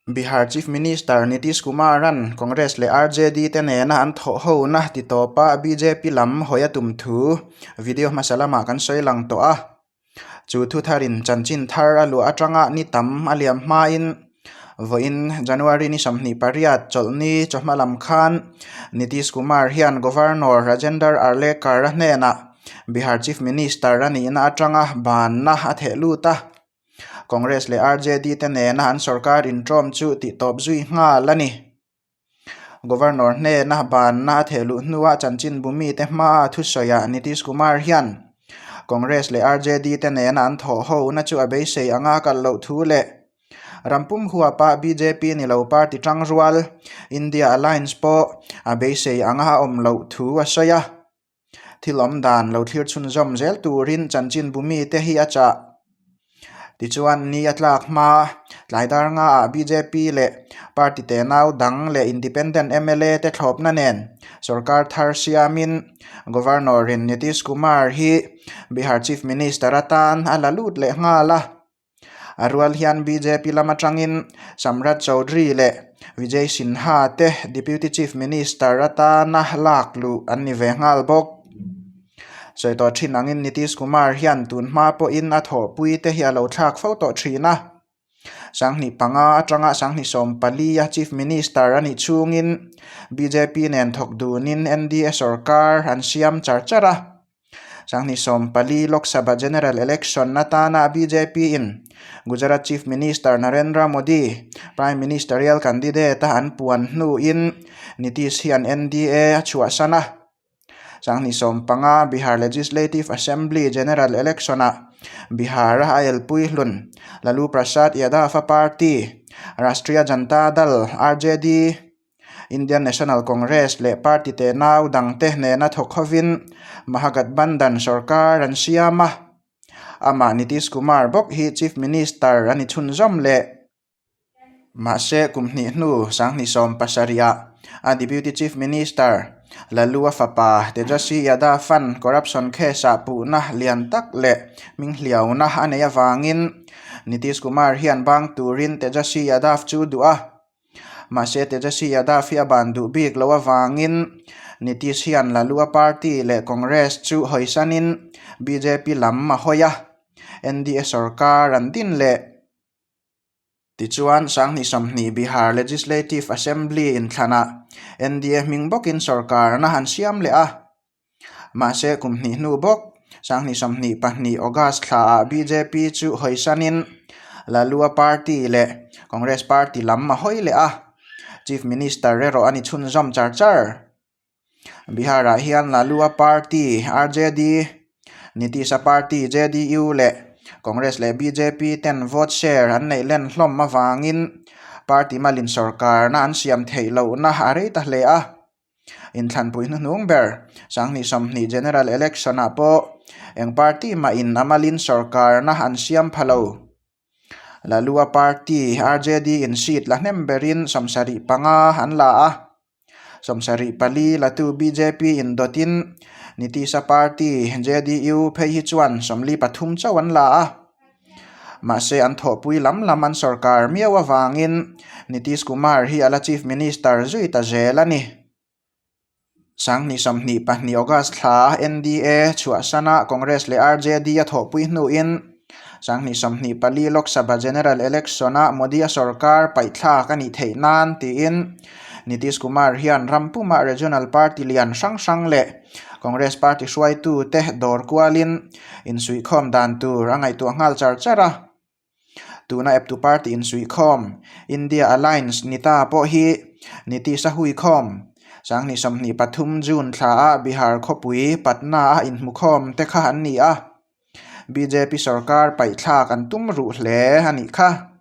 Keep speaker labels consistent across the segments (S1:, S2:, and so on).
S1: Bihar Chief Minister Nitish Kumar-a'n Congress leh RJD te nena an thawhhona ti tawpa bjp lam hawi a tum thu video hmasa lamah kan sawi lang tawh a. Chu thu tharin chanchin thar a luah atanga ni tam a liam hmain vawiin January ni 28 chawlhni chawhma lam khan Nitish Kumar hian Governor Rajendra Arlekar-a hnenah Bihar Chief Minister a nihna atanga banna a theh lut a. Congress leh RJD te nena an sorkar inṭawm chu tihtawp zui nghal a ni. Governor hnena banna a theh luh hnua chanchinbu mite hmaa thusawiah Nitish Kumar hian Congress leh RJD te nena an thawh hona chu a beisei anga kal loh thu leh rampum huapa bjp ni lo party tangrual India Alliance pawh a beisei anga a awm loh thu a sawi a. Thil awm dan lo thlir chhunzawm zel turin chanchinbu mite hi a chah. Tichuan, ni a tlak hma, tlai dar ngaah bjp leh party tenau dang leh independent mla te thlawpna nen sorkar thar siamin Governor-in Nitish Kumar hi Bihar Chief Minister atan a la lut leh nghal a. A rual hian bjp lam atangin Samrat Choudhary leh Vijay Sinha te Deputy Chief Minister atana lak luh an ni ve nghal bawk. Sawi tawh thin angin Nitish Kumar hian tun hma pawhin a thawhpui te hi a lo thlak fo tawh thin a. 2005 atanga 2014 a Chief Minister a nih chhungin bjp nen thawk dunin NDA sorkar an siam char char a. 2014 Lok Sabha General Election atana bjp in Gujarat Chief Minister Narendra Modi Prime Ministerial candidate a an puan hnuin Nitish hian NDA a chhuahsan a. 2015 Bihar Legislative Assembly General Election-ah Bihar a elpui hlun Lalu Prasad Yadav-a party Rashtriya Janata Dal, RJD, Indian National Congress leh party tenau dangte hnena thawk hovin Mahagatbandhan sorkar an siam a, amah Nitish Kumar bawk hi Chief Minister a ni chhunzawm leh. Mahse, kum hnih hnu 2017-ah a Deputy Chief Minister Lalu-a fapa Tejaswi Yadav-a'n corruption case-ah puhna lian tak leh hminghliauna a neih avangin Nitish Kumar hian bang turin Tejaswi Yadav chu duh a. Mahse Tejaswi Yadav hi a ban duh bik loh avangin Nitish hian Lalua party leh Congress chu hawisanin bjp lam a hawi a, NDA sorkar an din leh. Tichuan, 2020 Bihar Legislative Assembly inthlanah NDA hming bawkin sorkarna an siam leh a. Mahse, kum hnih hnu bawk, 2022 August thlaah bjp chu hawisanin Lalua party leh Congress party lam a hawi leh a, Chief Minister erawh a ni chhunzawm char char. Bihar-ah hian Lalua party, RJD, Nitish-a party, JDU leh Congress leh bjp ten vote share an neih len hlawm avangin party malin sorkarna an siam theih lohna a rei ta hle a. Inthlanpui hnuhnung ber, 2020 General Election-ah pawh eng party mahin a malin sorkarna an siam pha lo. Lalua party RJD in seat la hnem berin 75 an la a, 74 latu bjp in dawtin Nitish-a party JDU phei hi chuan 43 chauh an la a. Mahse an thawhpui lam lam an sorkar miau avangin Nitish Kumar hi a la Chief Minister zui ta zel a ni. 2022 August thla NDA chhuahsana Congress leh RJD a thawhpui hnuin 2024 Lok Sabha General Election-a Modi-a sorkar paihthlak a nih theih nan tiin Nitish Kumar hian ram pumah regional party lian hrang hrang leh Congress party hruaitute dawr kualin insuihkhawm dan tur a ngaihtuah nghal char char a. Tuna eptu party insuihkhawm, India Alliance ni ta pawh hi Nitish a huikhawm. 2023 June thlaah Bihar khawpui Patna-a inhmukhawm te kha an ni a. Bjp sorkar paihthlak an tum ruh hle a nih kha.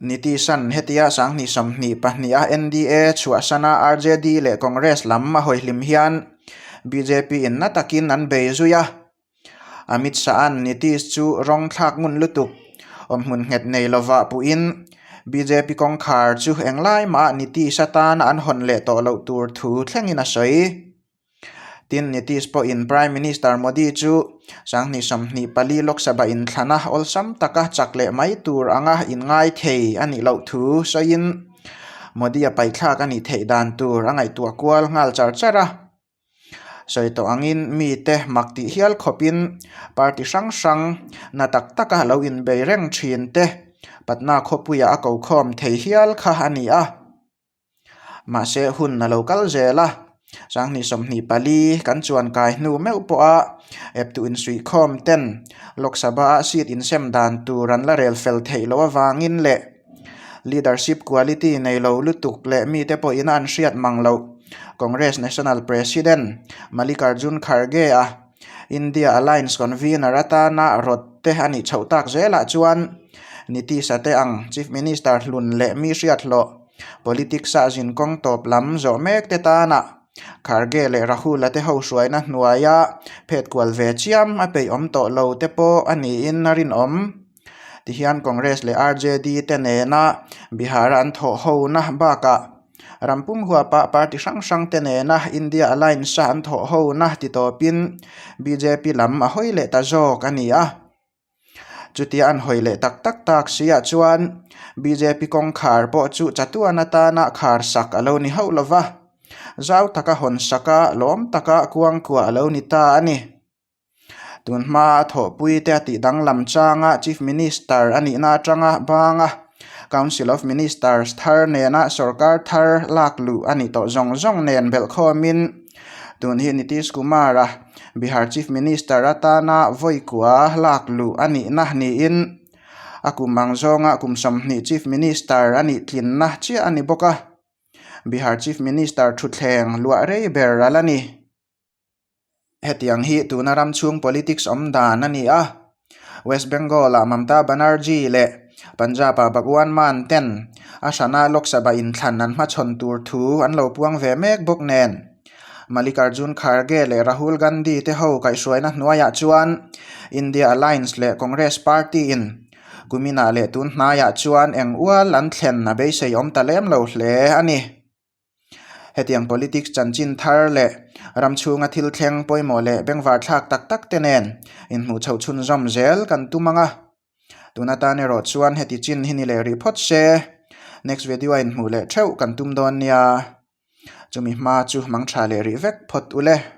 S1: Nitish-a'n hetia 2022 a NDA chhuahsana RJD leh Congress lam a hawihlim hian bjp in na takin an bei zui a. Amit Shah-a'n Nitish chu rawng thlak ngun lutuk awmhmun nghet nei lovah puhin bjp kawngkhar chu englai mah Nitish atana an hawn leh tawh loh tur thu thlengin a sawi. Tin, Nitish pawhin Prime Minister Modi chu. 24 Lok Sabha inthlana awlsam taka chak leh mai tur anga inngai thei a nih loh thu sawiin Modi-a paihthlak a nih theih dan tur a ngaihtuah kual nghal char char a. Sawi tawh angin mite mak tih hial khawpin party hrang hrang na tak taka lo inbei reng thin te Patna khawpuiah a kokhawm thei hial kha a ni a. Mahse hun a lo kal zel a, 24 kan chuan kai hnu meuh pawha eptu insuihkhawm ten Lok Sabha ah seat insem dan tur an la rel fel theih loh avangin leh leadership quality nei lo lutuk leh mite pawhin an hriat mang loh Congress National President Mallikarjun Kharge-a India Alliance Convener atana rawt te a nih chhoh tak zelah chuan Nitish-a te ang Chief Minister hlun leh mi hriat hlawh Politics-a zinkawng tawp lam zawh mek te tana Kharge leh Rahul-a te ho hruaina hnuaia phet kual ve chiam a peih awm tawh lo te pawh a niin a rinawm. Tihian Congress leh RJD te nena Bihar-a an thawh hona bakah rampum huapa party hrang hrang te nena India Alliance-a an thawh hona ti tawpin bjp lam a hawi leh ta zawk a ni a. Chutia an hawi leh tak tak tak si ah chuan bjp kawngkhar pawh chu chatuan atana khar sak a lo ni hauh lo va, zau taka hawn sak a lawm taka kuangkuah a lo ni ta a ni. Tun hma a thawhpui te a tih danglam changa Chief Minister a nihna atanga banga Council of Ministers thar nena sorkar thar lak luh a nih tawh zawng zawng nen belhkhawmin Tun hi Nitish Kumar-a Bihar Chief Minister atana vawikua lak luh a nihna niin a kum ang zawnga kum 20 Chief Minister a nih tlinna chiah a ni bawk a. Bihar Chief Minister thutthleng luah rei ber a la ni. Hetiang hi tuna ram chhung politics awm dan a ni a. West Bengal-ah Mamta Banerjee leh Punjab-ah Bhagwan Mann ten a hrana Lok Sabha inthlan an hmachhawn tur thu an lo puang ve mek bawk nen. Mallikarjun Kharge leh Rahul Gandhi te ho kaihhruaina hnuaiah chuan India Alliance leh Congress party-in kuminah leh tun hnaiah chuan eng ual an thlen a beisei awm ta lem lo hle a ni. Hetiang politics chanchin thar leh ram chhunga thil thleng pawimawh leh bengvar thlak tak tak te nen inhmuh chhoh chhunzawm zel kan tum ang a. Tun atan erawh chuan heti chin hi ni leh rih phawt se, next video a inhmuh leh theuh kan tum dawn nia. Chumi hma chu mang tha leh rih vek phawt ule.